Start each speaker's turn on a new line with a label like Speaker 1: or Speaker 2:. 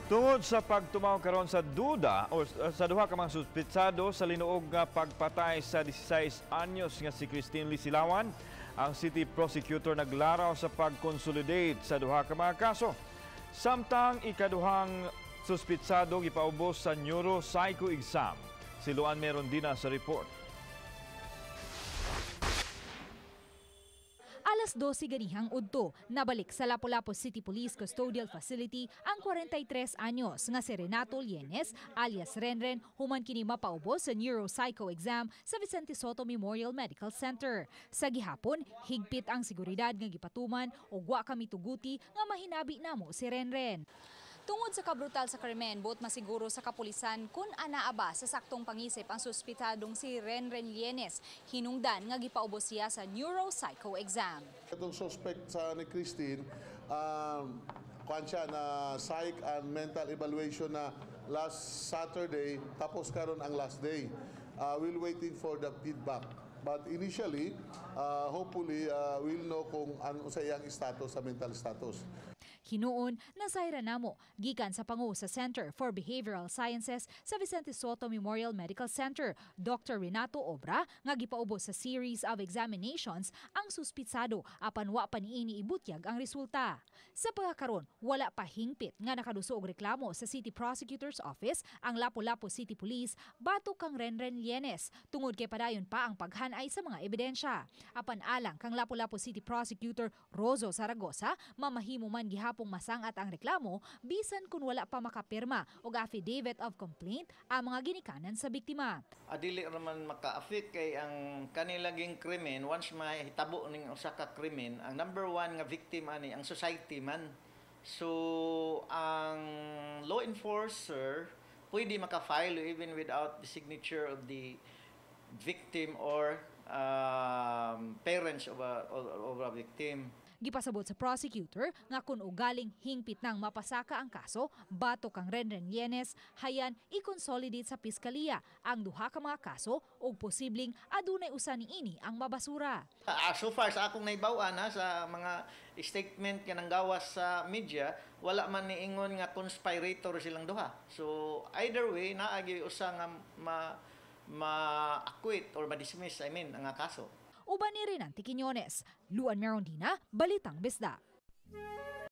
Speaker 1: Tungod sa pagtumaw karon sa duda o sa duha ka mga suspitsado sa linuog nga pagpatay sa 16 anyos nga si Christine Lee Silawan, ang city prosecutor naglaraw sa pag-consolidate sa duha ka mga kaso. Samtang ikaduhang suspitsado gipaubos sa neuropsycho exam. Si Luan Merondina sa report.
Speaker 2: Alas 12 ganihang udto, nabalik sa Lapu-Lapu City Police Custodial Facility ang 43 anyos nga si Renato Lienes alias Renren human kini mapaubos sa neuropsycho exam sa Vicente Sotto Memorial Medical Center. Sa gihapon, higpit ang seguridad nga gipatuman ug wa kami tuguti nga mahinabi namo si Renren. Tungod sa kabrutal sa krimen, buot masiguro sa kapulisan kung anaa ba sa saktong pangisip ang suspitadong si Renren Lienes, hinungdan nga gipaubos siya sa neuropsycho exam.
Speaker 3: Itong suspect sa ni Christine, kuan siya na psych and mental evaluation na last Saturday, tapos karon ang last day. We'll waiting for the feedback. But initially, hopefully, we'll know kung ano sa iyang status, sa mental status.
Speaker 2: Hinuon, nasayra namo gikan sa pangu sa Center for Behavioral Sciences sa Vicente Sotto Memorial Medical Center, Dr. Renato Obra, nga gipaubos sa series of examinations ang suspitsado apan wa pa niini ibutyag ang resulta. Sa pagkakaron, wala pa hingpit nga nakaduso og reklamo sa City Prosecutor's Office ang Lapu-Lapu City Police batok kang Renren Lienes tungod kay padayon pa ang paghanay sa mga ebidensya. Apan alang kang Lapu-Lapu City Prosecutor Rozo Zaragoza, mamahimo man gihapong masangat ang reklamo bisan kung wala pa makapirma og affidavit of complaint ang mga ginikanan sa biktima.
Speaker 4: Adili raman maka-affect kay ang kanilaging krimen, once mahitabo ning usa ka krimen, ang number one nga victim ani ang society man. So ang law enforcer pwede maka-file even without the signature of the victim or parents of a victim.
Speaker 2: Gipasabot sa prosecutor nga kung ugaling hingpit nang mapasaka ang kaso batok kang Renren Lienes, hayan i-consolidate sa piskalya ang duha ka mga kaso ug posibleng adunay usa niini ang mabasura.
Speaker 4: So far sa akong naibaw-an ha, sa mga statement nga nanggawas sa media, wala man niingon nga conspirator silang duha. So either way, naa gyud usa nga ma ma-acquit or ma-dismiss, I mean, ang kaso.
Speaker 2: Uban ni Renante Quiñones, Luan Merondina, Balitang Bisdak.